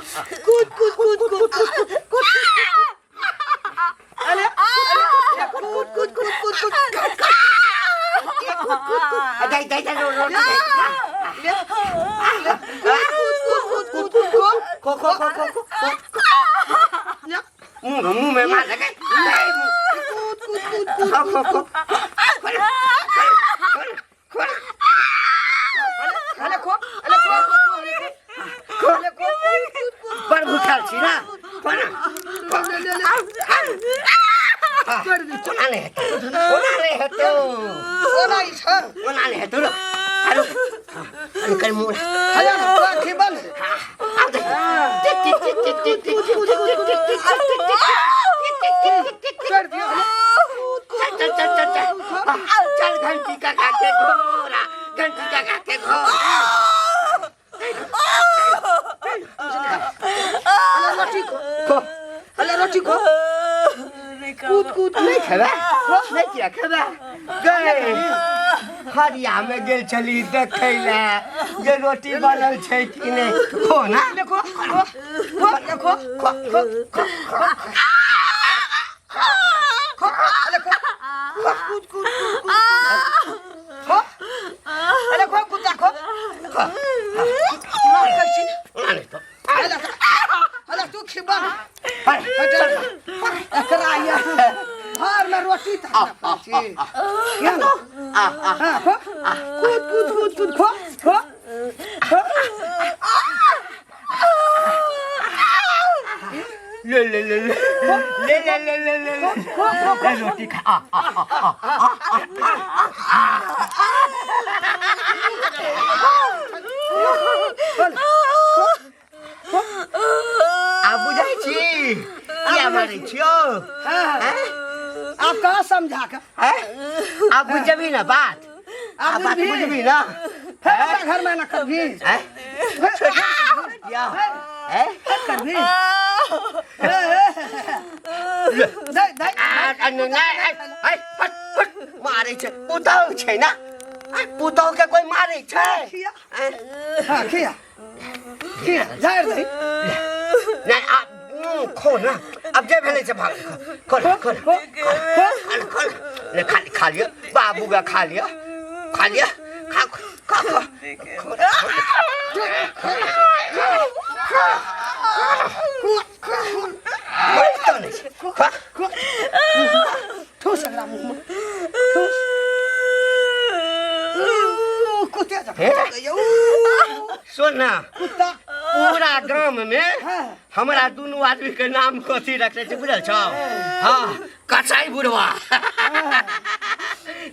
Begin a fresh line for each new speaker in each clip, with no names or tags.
कूद कूद कूद कूद कूद कूद। अरे अरे, कूद कूद कूद कूद कूद कूद कूद कूद।
दे दे दे, रोटी दे।
कूद कूद कूद कूद कूद।
खो खो खो खो खो। मुंह मुंह में मार लगे।
कूद कूद कूद कूद।
खो खो खो, खोल खोल।
अरे खो, अरे खो खो खो, अरे खो, अरे खो।
बड़ भूखाल छी ना, खोल ना।
ले ले ले, कर दे।
कोना नहि हेतौ, कोना नहि हेतौ।
ओना ई छ।
कोना नहि हेतौ, रुक रुक, अनि कनि मुँह।
हजा आँखि बंद।
आब देख, टिक टिक टिक टिक टिक टिक टिक टिक टिक टिक टिक टिक टिक टिक।
कर दियो।
चल चल चल चल चल चल, घंटी का खाके घोड़ा, घंटी का खाके घोड़ा।
अरे रोटी खो।
खो।
अरे रोटी खो, कूद कूद।
नहीं खेबे? नहीं किया खेबे? गए हरिया में गेल छली देखै ले जे रोटी बनल छै कि नहि। खो ना।
देखो खो खो, देखो
खो
खो खो खो, अरे खो, कूद कूद कूद कूद खो, अरे खो कुत्ता खो। मार कर छी।
ना नहीं तो।
अरे अरे, तू खिबा।
अरे चल।
एकरा ये घर में रोटी त ना छी। ये ना।
आ आ।
हाँ, खो, कूद कूद कूद कूद, खो खो खो।
ले ले ले ले ले ले ले ले ले ले ले, रोटी खा। आ आ आ आ आ। आ बुझै छी किया मारै छियौ?
हाँ, आप कहाँ समझा के?
हैं? आब बुझबी ना बात?
आब
आब बात
बुझबही?
बुझबी ना?
फिर अपना घर में ना करभी?
हैं? या हैं?
करभी नहीं नहीं।
आ आ, नहि नहि, ऐ, हट हट, मारै छै पुतहु छै ना। ऐ, पुतहु के कोइ मारै छै?
खिया।
ऐ,
हाँ, खिया खिया, झाड़ दही।
नहि, आ खो ना। आब जे भेलै से भाग। खोल खोल।
खो खो।
खोल खोल, ले खा खा लिअ बाबू गा, खा लिअ खा लिअ, खा खा खा। बैठतो नहि छै, खा।
खो, ठूस एकरा मुँह में ठूस। ऊ, कुत्ते जकाँ।
हे?
ऊ,
सुन ना।
कुत्ता।
पूरा गाम में हमरा दुनू आदमी के नाम कथी रखने छै बुझल छौ? हाँ, कसाई बुढ़वा,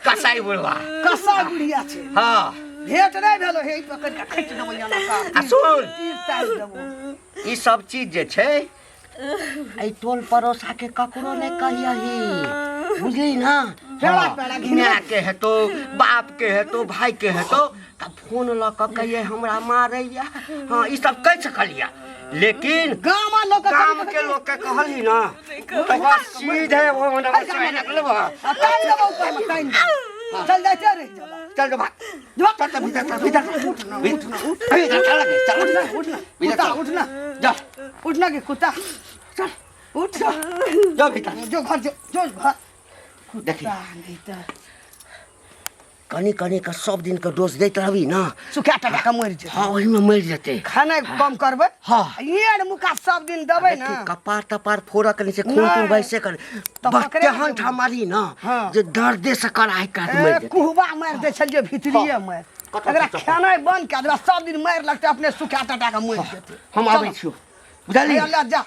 कसाई बुढ़वा।
कसा बुढ़िया छै।
हाँ।
भेंट नहि भेलो हे, पकड़ के खींच देबो एना का।
आ सुन।
तीर तारि देबो।
ई सब चीज जे छै, एहि टोल पड़ोसा के ककरो नहि कहियही, बुझली ना?
पेड़ा
हाँ,
पेड़ा घिना।
माय के हेतौ, बाप के हेतौ, भाई के हेतौ तऽ फोन लऽ कऽ कहियै हमरा मारैया। हाँ, ई सब कहि सकलिया, लेकिन
गाम आ लोक के
गाम के लोग के कहली ना तऽ बस सीधे वो लगलबो।
आ तानि देबो ऊपर में, तानि देबो। चल जाइ छै, रहि जेबा।
चल जो, भाग।
जो।
चल चल, भीतर चल, भीतर चल।
उठ ना।
भीतर
उठ ना, उठ।
भीतर चल गे, चल।
उठ ना, उठ ना।
भीतर
कुत्ता।
चल।
उठ ना।
जा।
उठ ना के कुत्ता, चल उठ।
जा भीतर।
जो घर, जो जो घर।
देखी।
कुत्ता नहीं तऽ
कनी कनी के सब दिन के डोज दैत रहबी ना,
सुखा टका के मरि जेतै।
हाँ, ओहिमे मरि जेतै।
खाना कम करबै।
हाँ।
ये मुका सब दिन देबै ना।
देखी, कपार तपार फोड़ऽ के नहि छै, खून तून
नहि।
वैसे कर।
तऽ
बस
पकड़े
तेहन
के
ठाम मारी ना
हाँ।
जे दर्दे से कराहि काट मरि
ए,
जेतै।
कुहबा मारि दै छलियै भीतरिये मारि।
कतऽ
एकरा
छै?
खेनाइ बंद कए देबै, सब दिन मारि लगतै, अपने सुखा टटा के मरि जेतै।
हम आबै छियौ, बुझलही?
ले ले जा,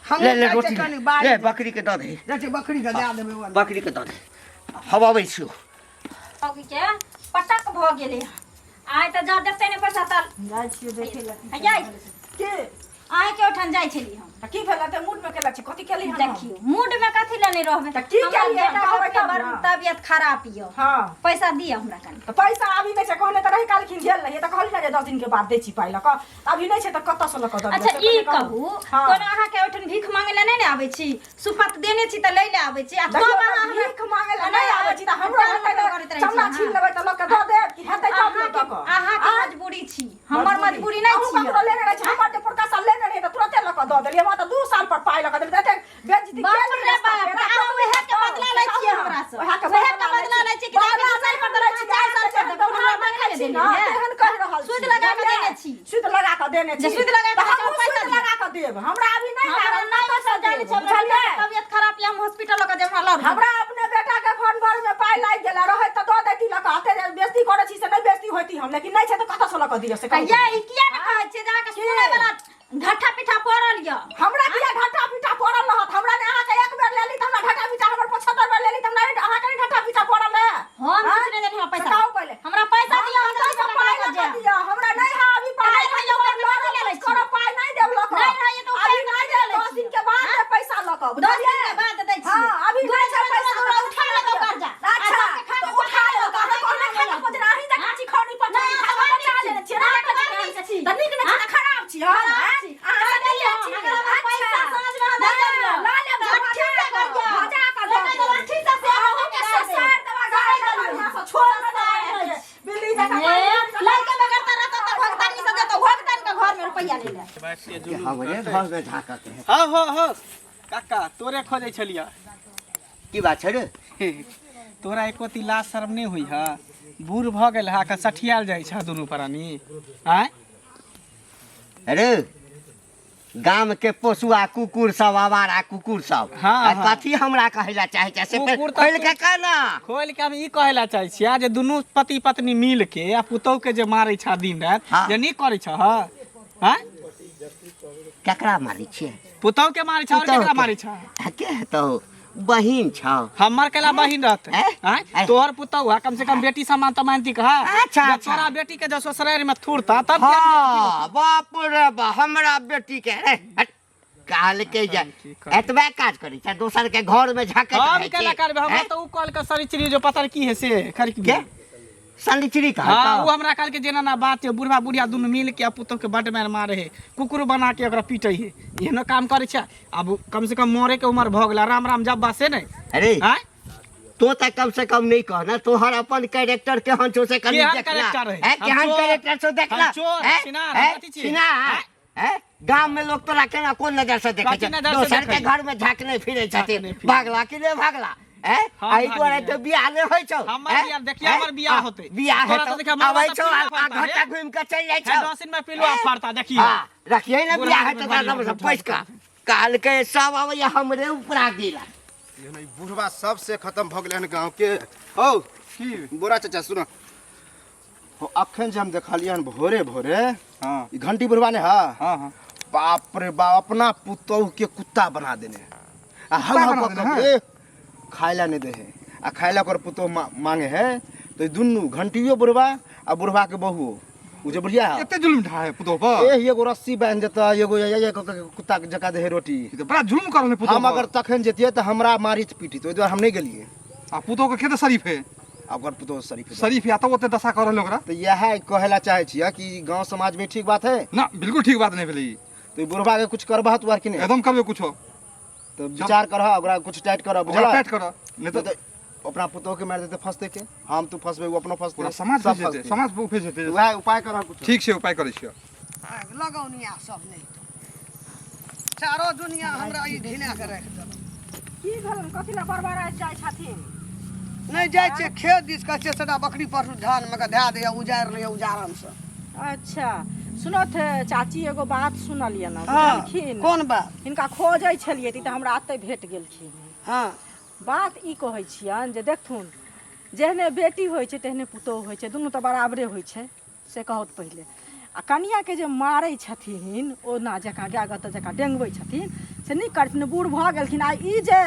हम
ले ले
जाइ छियै
रोटी
कनि
ले।
बाड़ी।
ले, बकरी के दऽ दे।
जाइ छियै, बकरी के दए देबै ओने।
बकरी के दऽ दे, हम आबै छियौ।
के पटक भऽ गेलै। आइ तऽ जा देतै ने पैसा तऽ
जाइ छियै देखै लए।
जाइ।
के?
अहाँके ओहिठाम जाइ छलियै हम।
तऽ की भेल? एते मूड में केला छी, कथी केली हन?
देखियौ, मूड में कथी लए नहि रहबै?
तऽ की
हमर
केलियै?
बेटा
कहबै
सबके
तब
बड़
ने।
तबियत खराब यऽ। पैसा दिअ हमरा कनि।
तऽ पैसा अभी नहि छै। कहने तऽ रही, काल्हिखिन गेल रहियै तऽ कहली ने जे 10 दिन के बाद दै छी पाइ लऽ कऽ। तऽ अभी नहि छै तऽ कतऽसँ लऽ कऽ दऽ दिअ?
अच्छा
से
ई
पहिले कहू।
कहू, कोनो अहाँके ओहिठाम भीख मांगे लए नहि ने आबै छी? सुपत देने छी तऽ लै लए आबै छी आ
देखियौ,
तब अहाँ
तऽ
हमरा
भीख मांगे लए नहि आबै छी तऽ हमरो हेतै
टांग करैत
तऽ
रहै छी
चमड़ा
अहाँ।
छीन लेबै तऽ लऽ कऽ दऽ देब कि हेतै तब ने
अहाँके
दऽ कऽ?
अहाँके मजबूरी छी, हमर मजबूरी नहि
अहूँ
छी।
ककरो लेने रहै छी? हमर जे पुरका साल लेने रहियै तऽ दऽ देलियै हमरा तऽ 2 साल पर पाइ लऽ कऽ देलियै एते बेइज्जती
बाप
केलियै
रे
रास्ता
बाप,
पेरा,
अहाँ उएह के बदला लै छियै हमरा सँ।
उएह के
उएह के बदला लै छियै कि
बदला
दू साल पर देलहुँ,
लै
चारि साल पर
छियै,
देलहुँ, हमरा
हमरा
देखै
देखै
छी
छी
ने,
ने, तेहन कहि रहल छी।
सूद लगा कऽ देने छी।
सूद लगा कऽ देने छी
जे सूद लगा कऽ
तऽ हमहूँ
पैसा
सूद
दिअ।
लगा कऽ देब हमरा अभी नहि
हमरा
लागल,
नहि
कतऽ
पैसा
सँ
जानै
देब,
छै हमरा
बुझलियै?
तबियत खराब यऽ हम हॉस्पिटल लऽ कऽ जायब हमरा लऽ
हमरा अपने बेटा के फोन भर में पाइ लागि गेल रहै तऽ दऽ देती लऽ कऽ अते जे बेइज्जती करै छी से नहि बेइज्जती होती हम लेकिन नहि छै तऽ कतऽ सँ लऽ कऽ दिअ से कहू।
ये ई किया ने कहै छियै जे अहाँके सुनै वाला घट्ठा पिठा पड़ल यऽ
हमरा किया घाटा पीटा पड़ल रहत हमरा ने अहाँके एक बेर लेली तऽ हमरा घाटा पीटा हमर 75 बेर लेली तऽ हमरा नहि अहाँके नहि घाटा पीटा पड़ल रहे
हम
आँय?
किछु नहि देने हमरा पैसा
बताउ पहिले
हमरा पैसा दिअ हम
हम
दस
तऽ पाइ
टका
लऽ
लऽ
कऽ
जायब
दिअ हमरा नहि है अभी पाइ
नहि है,
लऽ
ओकर
कऽ
लऽ लै छी।
करब पाइ नहि देब लऽ कऽ
नहि है, तऽ
अभी
ओकर
नहि
लऽ
देब
लै
10
छी।
दिन के बाद देब पैसा लऽ कऽ
10 दिन
बुझलियै
के बाद दै छियै।
हाँ अभी
दू
नहि छै
दिन
पैसा
बाद
हमरा
उठा लेतौ कर्जा। आ
अच्छा
सबके खा
तऽ
कऽ
उठा
पचा
लेतौ
लेतौ,
अहाँ कोना खा कऽ पचरा अहीं जकाँ छी खौनी पचरा
नहि,
खा कऽ
हम
पचा
नीक
लेने
छी।
छियै ना
हम
देखै
नीक
छियै
छी।
तऽ नीक नहि छी तऽ खराब छी हम
खराब
आँय?
छी।
अहाँ
अहाँ
से
दियौ,
छी
अगर हमरा पैसा
अच्छा।
साँझमे अहाँ दऽ देब।
लऽ लेब
लाठी से गरिया।
भजा कऽ दऽ
नहि,
देब।
लाठी से से
अहूँके
अहाँके
ससारि देब, गारि देब, यहाँ सँ छोड़ नहि देब अहाँके। बिल्ली जकाँ
ए, लड़के बगैर तऽ रहतौ तऽ भगतानी से देतौ भगतान के घर में रुपैया ले ले
हमरे घर में झाँकत है
हाँ हो हो काका तोरे खोजै छलियै
की बात छै रे
तोरा एको ती लाज शरम नहि होइ है बूढ़ भऽ गेल है सठियाल जाइ छ दुनू प्राणी आँय
अरे गाम के पोसुआ कुकुर सब आवारा कुकुर सब
हाँ,
आ
हाँ।
कथी हमरा कहै ला चाहे छै से
कुकुर तऽ
खोल के कह ना
खोलि के हम ई कहै लए चाहै छियै जे दुनू पति पत्नी मिल के आ पुतहु के जे मारै छ दिन राति
हाँ।
जे नहि करै छ आँय
केकरा मारै छियै
पुतहु के मारै छ और
पुतहु
केकरा
के।
मारै छ
आ के हेतौ बहिन छौ
हमर केला बहिन रहते
हैं?
आँय?
हैं?
तोहर पुतहु है कम से कम बेटी समान तऽ मानती कह
अच्छा,
जब
अच्छा।
तोरा बेटी के जब ससुरारि में थूरता तब केहन
हाँ बाप रे बा हमरा बेटी के रे हट, कहलकै जे
की करबै?
एतबे काज करै छै दोसर के घर में झाँकैत
हम
रहै
केला
छी
करबै हमरा
हैं?
तऽ उ कहलकै सरिचरी जो पता की है से खरकी
के सनिचरी
हाँ
कहलकौ
वो हमरा कहलकै जेना ना बात छै बुढ़वा बुढ़िया दुनू मिल के आ पुतहु के बड्ड मारि मारे है कुकुर बना के ओकरा पीटै है एहनो काम करै छै आब कम से कम मरे के उम्र भऽ गेला राम राम जब्बा से नहि
अरे
आँय
तो तऽ कम से कम नहीं कह ना तोहर अपन कैरेक्टर केहन छौ से कनी
केहन
देखला
कैरेक्टर है?
हैं,
हम
केहन
चोर-
कैरेक्टर छौ देखला
हम चोर,
हैं?
छिनार,
हैं?
कथी छियै?
छिनार हैं? गाम में लोग तोरा केना कोन नजर से देखै
कथी
छै
नजर से
दोसर के
देखै?
घर में झाँकने फिरै
झाँकने
छथिन
फिरै।
भागला कि नहि भागला हैं?
हम
एहि दुआरे
भागलियै।
तऽ बियाह नहि होइ छौ
हमर
हैं?
बियाह- देखिए
हैं?
हमर बियाह
हाँ,
होतै।
बियाह
तोरा
हेतौ
तऽ देखिए हमर
आबै
तऽ
छौ आ
पिलुआ
आ
फड़ता,
घरटा घुमि कऽ चलि जाइ
हे
छौ
दस दिन में पिलुआ
हैं?
फड़ता देखिए
हाँ रखिए ने
बुढ़ा
बियाह
आदमी
हेतौ
बढ़िया
तऽ पैस कऽ कहलकै सब अबैया हमरे उपरा गेला
एहन ई बुढ़वा सबसे खत्म भऽ गेलै हन गाँव के हौ
की
बोरा चाचा सुन हो अखन जे हम देखलियै हन भोरे भोरे
हाँ
ई घंटी बुढ़वा ने हा
हाँ हाँ
बाप रे बाप अपना पुतोह के कुत्ता बना देने आ हौ
कुत्ता
हौ
बना
कऽ
देने
कऽ के खाय ला नहीं दे है आ खाय ला ओकर पुतोह मांगे है तो ई दुनू घंटियो बुढ़वा आ बुढ़वा के बहुओ उ जे बुढ़िया है
एते जुल्म ढा है पुतोह पर
ए एगो रस्सी बांधि देता एगो ये ये कऽ के कुत्ता के जकाँ दे है रोटी
ई तऽ बड़ा जुल्म कर रहल है पुतोह
हम
पर।
अगर तखन जतियै तऽ हमरा मारित पीटित ओहि दुआरे हम नहि गेलियै
आ पुतोह के खेत शरीफ है
आ ओकर पुतोह शरीफ है।
शरीफ या तब ओते दशा कर रहल ओकरा
तऽ इएह कहै लए चाहै छियै कि गाँव समाजमे ठीक बात है
ना बिल्कुल ठीक बात नहीं भेलै ई।
तऽ ई बुढ़बा के कुछ करबह तू आर कि नहि
एकदम करबे कुछो
तऽ विचार करह ओकरा कुछ टाइट करह
ओकरा
बुझलह
टाइट कर नहीं
नहि
तो
तऽ अपना पुतोह के मारि देतै फंसते के हम तू फंसबै ओ अपनो फंसतै
पूरा समाज
सब
फंस जेतै
फंसतै।
समाज फंस जेतै
उएह उपाय करह कुछ
ठीक छै उपाय करै छियै
लगौनिया सब नहि तऽ चारो दुनिया हमरा ई घिना के राखि देलक
की भेलन कथी लए बड़बड़ाइत जाइ छथिन
नहि जाइ छियै खेत दिस कहै छियै सभटा बकरी पशु धानमे के धए दैए उजाड़ि लैए उजाड़नसँ
अच्छा सुनत चाची एगो बात सुनलियै ने
हँ
बुझलखिन
कोन बात
हिनका खोजै छलियै तऽ हमरा एतहि भेट गेलखिन
हँ
बात ई कहै छियनि जे देखथुन जेहने बेटी होइ छै तेहने पुतोहु होइ छै दुनू तऽ बराबरे होइ छै से कहौत पहिले आ कनिआँके जे मारै छथिन ओना जकाँ गाय गत जकाँ डेंगबै छथिन से नीक करथिन बूढ़ भऽ गेलखिन आ ई जे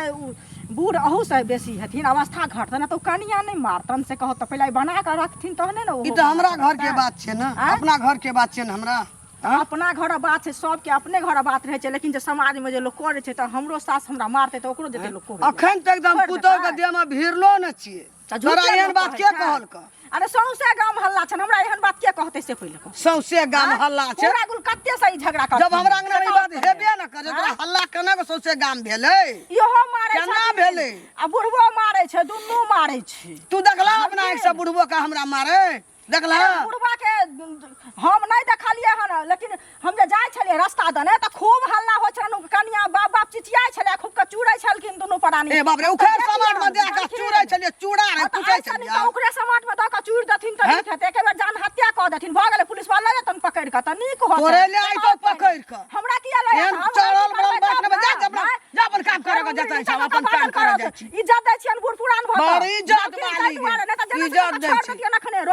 बूढ़ अहूसँ बेसी हेथिन अवस्था घटतनि तऽ ओ कनिआँ नहि मारतनि से कहौत तऽ पहिले बना कऽ रखथिन तहने ने
ई
ओहो
तऽ हमरा घरके बात छै ने
आँय?
अपना घरके बात छै ने हमरा
अपना घरक बात छै सबके अपने घरक बात रहै छै लेकिन जे समाजमे जे लोक करै छै तऽ हमरो सास हमरा मारतै तऽ ओकरो जेतै लोक कहै
अखन तक तऽ हम
छोड़ि
पुतोहु के
देतै।
देहमे भिड़लो ने छियै
तऽ झूठे
तोरा एहन
लोक
बात
कहै
के
छै।
कहलक
अरे सौंसे गाम हल्ला छन हमरा एहन बात के कहतै से पहिले कहू
सौंसे गाम हल्ला छै
पूरा गुल कते से ई झगड़ा करथिन
जब हमरा अंगना में ई
से
बात
कहू
हेबे न करे तोरा हल्ला केना के सौंसे गाम भेलै
इहो मारै
केना
छथिन
भेलै?
आ बुढ़बो मारै छै दुनू मारै छै
तू देखला अपना आँखि से बुढ़बो के हमरा मारे देखला
बुढ़वा के हम नहीं देखलिए हन, लेकिन हम जे जाइ छलिए रास्ता दने त खूब हल्ला होइ छलन, कनिया बाप बाप चिचियाइ छलै, खूब के चूड़ै छलखिन दुनू प्राणी।
ए बाप रे, उखेर समाट में दे के चूड़ै छलिए, चूड़ा रे कुटै छलिए।
त ओकरे समाट में द के चूड़ देथिन त नीक हेतै, एके बेर जान हत्या क देथिन, भ गेलै पुलिस वाला ले जतन पकड़ि के त नीक होतै।
तोरे ले आइतो पकड़ि के।
हमरा किया ले
एहन चढ़ल बढ़ल बात ने, जा अपना जा अपन काम करे के जतै छै, अपन काम करे जाइ छी।
इज्जत दै छियन बूढ़ पुरान भ
बड़ इज्जत वाली गे, इज्जत दै छी।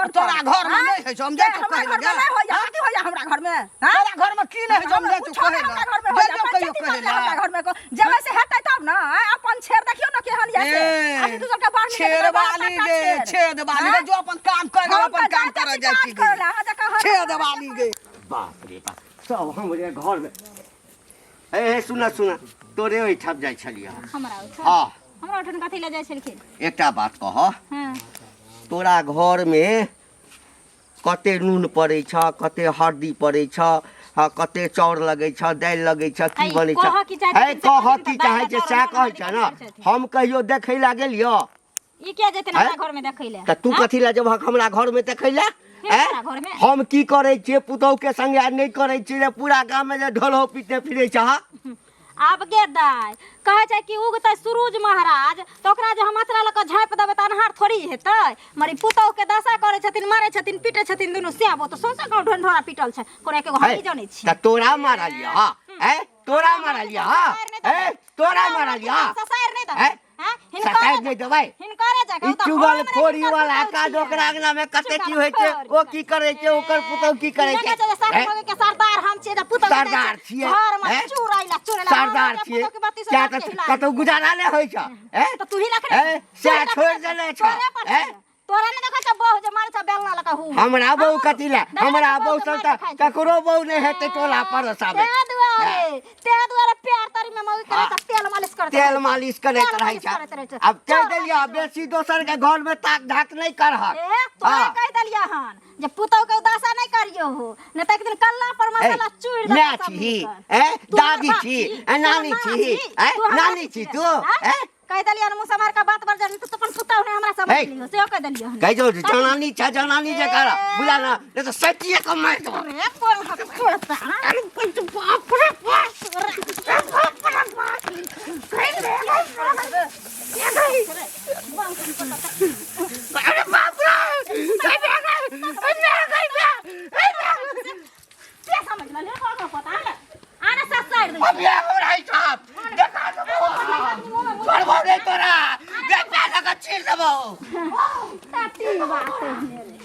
तोरा घर में नहीं होइ छौ, हम जाइ छौ
हमरा
कहै
घर
लए।
में नहीं होइया, कथी होइया हमरा घर में? हाँ?
तोरा घर में की नहीं होइ छौ, हम जाइ छौ
कुछो
कहै
नहि
लए।
हमरा घर में होइया,
जाइ छौ कहियो
पंचायती
कहै
करबै हमरा
लए।
घर में जेबै से हेतै तब ने, आँय? अपन छेड़ देखियौ ने केहन यऽ से।
ए,
आदमी दूसर के बाहर निकलि
छेड़
गेलै, बाहर
वाली
सबटा
गे,
छेड़।
छेद वाली गे,
हाँ?
जो अपन काम कर
हम
अपन
तऽ
काम
जाइते
करे
छी
जाइ
काज
छी
करै
गे।
लए, अहाँ जकाँ हर
छेद वाली गे।
बाप रे बाप, सब हमरे घर में। हे हे सुना सुना, तोरे ओहिठाम जाइ छलियै।
हमरा ओहिठाम?
हाँ।
हमरा ओहिठाम कथी लए जाइ छलखिन?
एकटा बात कह।
हाँ।
तोरा घर में कते नून पड़ै छ, कते हरदी पड़ै छ, हाँ, कते चाउर लगै छ, दालि लगै छ, की
है,
बनै छ?
कहऽ की चाहै
है,
छथिन से
कहऽ
कहथिन
की
तऽ
चाहै
दालि
छै
चाउर
सएह
नून
कहै
हरदी
छ ने।
कथी छथिन?
हम कहियो देखै लए गेलियौ?
ई किया जेतै
हैं?
हमरा घर में देखै लए?
तऽ तू
हाँ?
कथी लए जेबहक हमरा घर में देखै लए?
हे,
हैं?
हमरा घर में?
हम की करै छियै पुतहु के संगे आ नहि करै छियै जे पूरा गाम में जे ढोलहो पीटने फिरै छह?
आब गे दाइ, कहै छै कि उगतै सूरज महाराज तऽ ओकरा जे हम अचरा लऽ कऽ झाँपि देबै तऽ अन्हार थोड़ी हेतै। मरी पुतहु के दशा करै छथिन, मारै छथिन, पीटै छथिन दुनू सेबो तऽ सौंसे गाँव ढोंढोरा पीटल छै, कोनो एकेगो हम
है,
की जनै छी।
तऽ तोरा मारल यऽ, हाँ? है, तोरा मारल यऽ, हाँ? है, तोरा मारल यऽ,
ससारि नहि देबै।
है?
हाँ?
ससारि नहि देबै?
हिनकरे जगह
ई चुगल खोरी वाला काज ओकरा अंगना में कते की होइ छै, ओ की करै छै, ओकर पुतहु की करै छै?
है? के सरदार हम छियै, पुतहु
सरदार छियै,
घर में
हैं?
चुरैला चुरैला
सरदार छियै, क्या तऽ कतौ गुजारा नहि होइ छै? हैं?
तऽ तू ही रखने
हैं? सएह छोड़ि देने छ, हैं?
तोरा नहि देखै छौ बहु जे मारै छौ बेलना लऽ कऽ हू।
हमरा बहु कथी लए?
देखै
हमरा
छौ
बहु
के
सब
मारि
तऽ
खाइ छै।
ककरो बहु नहि हेतै टोला पड़ोसा में।
तें दुआरे पैर तरी में मौगी करे तऽ तेल मालिश करैत
तेल
रहै छै।
मालिश करैत
तेल
रहै
मालिश
छै।
करैत रहै छै।
आब कहि
चल,
देलियै, बेसी दोसर के घर में ताक झाक नहि करहक।
ए, तोरा
हाँ।
कहि देलियै हन जे पुतहु के उदासा नहि करियौ हो, नहि तऽ एक दिन कल्ला पर मसाला चूरि देतौ
माय
सब
छी,
मिलकऽ।
ए,
तू हमर
दादी
बाप
छी,
छी,
ए, नानी
तू हमर
छी,
माँ
ए,
तू हमर
नानी
बाप
छी
छी,
तू,
हाँ?
ए?
कहि देलियै हन मुँह सम्हार के बात बजल, तू तऽ अपन पुतहु नहि हमरा समझ
हे।
लियौ, सेहो कहि देलियै हन।
कहि दौ जनानी छ, जनानी जे कर बुला ना, नहीं तो सटिए के मारि देबौ।
रे, कोन हक छोड़ता, हाँ?
अरे बाप रे बाप, बाप रे बाप। अरे बाप रे,
के समझ लेलही, कोन हक पता है? आने ससारि दै
अभी हमरा हिसाब देखा देबौ, छोड़बौ नहि तोरा, बेटा लगा चीर देबौ।
कथी बात है रे?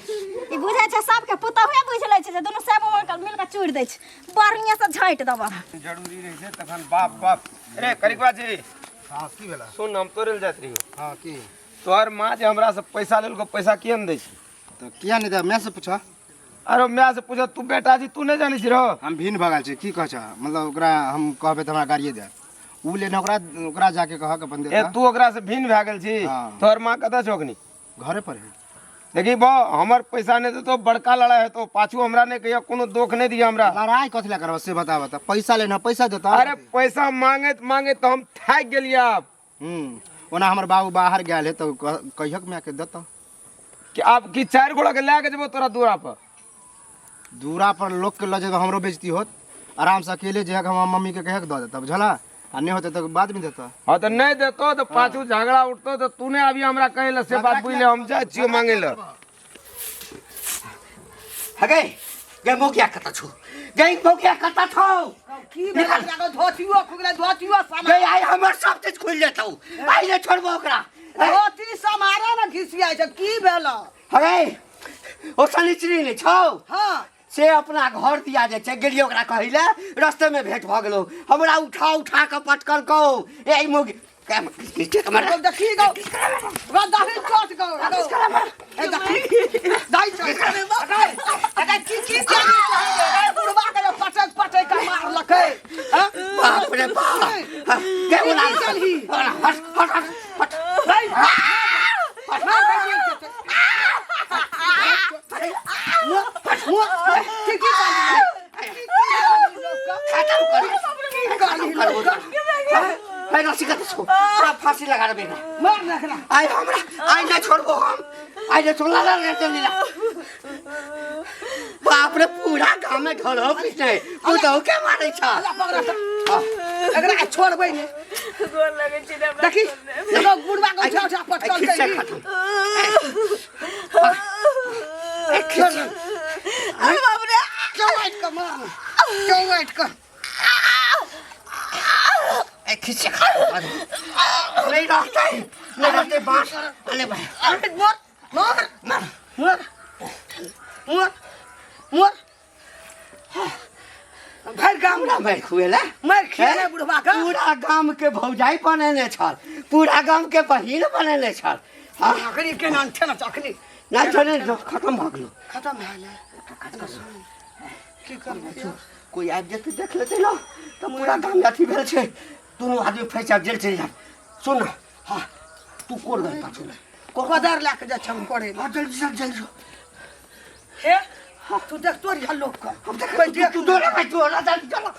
ई बुझै छै सबके पुतहुए बुझि लै छै जे दुनू सेबो मिल कऽ चूरि दै छै, बढ़िआँ से झाँटि देबह।
जरूरी रहै छै तखन बाप बाप रे करिकबा जी।
हाँ, की भेला?
सुन, हम तोरे लए जाइत रहियौ।
हाँ, की?
तोहर माँ जे हमरा से पैसा लेलको, पैसा किया नहि दै छै?
तऽ किया नहि दै? माय से पूछऽ।
अरे माय से पूछऽ, तू बेटा छी, तू नहि जानै छी रौ।
हम भिन्न भऽ गेल छी, की कहै छह? मतलब ओकरा हम कहबै तऽ हमरा गाड़िए देत। उ लेने ओकरा, ओकरा जाके कहक अपन
ए,
देता।
तू ओकरा से भिन्न भए गेल छी?
हाँ।
तोहर माँ कतऽ छौ अखनी?
घरे पर है।
देखी बा, हमर पैसा नहि देतो बड़का लड़ाई हेतो, पाछू हमरा नहि कहिया, कोनो दोख नहि दिया हमरा।
लड़ाई कथी लए करबह से बता, बता। पैसा लेना, पैसा देता।
अरे पैसा मांगैत मांगैत तऽ हम थाकि गेलियै आब।
ओना हमर बाबू बाहर गेल है तऽ कहियक माय के देता।
कि आब की 4 गोड़ा के लए के जेबो तोरा दूरा पर?
दूरा पर लोक के लऽ जेबो हमरो बेइज्जती होत। आराम से अकेले जे हम मम्मी के कहे के दऽ देता, बुझला? आ नहि होतै तऽ बाद में देता।
हाँ तऽ नहि देतो तऽ पाछू झगड़ा उठतो तऽ तू नहि आबी हमरा कहै लए, से बात बुझि ले, हम जाइ छियौ मांगै लए।
हगे गे मोगिया कतऽ छौ? गे मोगिया कतऽ छौ?
की भेलै? धोतियो खुगलै, धोतियो सामान।
गे आइ हमर सब चीज खुलि जेतौ, आइ नहि छोड़बो ओकरा।
धोती समारे ने घिसियाइ छै, की भेलौ?
हगे ओ शनिचरी नहि छौ?
हाँ।
से अपना घर दिया जे छै, गेलियै ओकरा कहै लए, रस्ते में भेंट भऽ गेलौ, हमरा उठा उठा कऽ पटकलकौ। ए मोगी
देखी गौ, दही चोट गौ, ए देखी दही चोट। अरे की की चली बुढ़वा के पटक पटक के मारलकै।
बाप रे बाप, के बोला?
चलही?
हट हट हट हट। खत्म कर, खत्म कर। है रस्सी कतऽ छौ? पूरा फांसी लगा देबै एकरा।
मार ना एकरा।
आइ हमरा आइ नहि छोड़बो हम, आइ नहि छोड़ला ला ला चल ला। बाप रे, पूरा गाँव में ढोलो पीटने पुतहु के मारै छ।
पकड़ा त। एकरा आइ छोड़बै ने।
गोर लगै छी रे हमरा।
देखी एगो बुढ़वा के उठा उठा पटकल
खिस्सा
छै।
खत्म।
अरे बाप रे।
चौवाइट के मार, चौवाइट के।
ए, खिस्सा खत्म नहीं रहते, नहीं रहते बांस। अरे भाई।
अरे मोर मोर
मार।
मोर मोर मोर भरि गाम
पूरा मारि खुएला।
मारि खिएले बुढ़वा के।
पूरा गाम के भौजाई बनेने छल, पूरा गाम के बहिन बनेने छल। हाँ।
अखनी केना छै ने अखनी?
नहि छोड़े, खत्म भऽ गेलो।
खत्म भए गेलै। की करबै?
कोई आबि जेतै, देख लेतै ने तऽ पूरा गाम अथी भेल छै। दुनू आदमी फँसि जायब, जेल चलि जायब। सुन ने, हाँ, तू कोर गल पाछू
कोदार लए कऽ जाइ छै हम करे।
हाँ, जल्दी चल, जल्दी चल।
हे, तू देख तोर यहाँ लोक के।
हम देख
कोई देख
तू दौड़े भाई, तू दौड़ा, जल्दी चलो।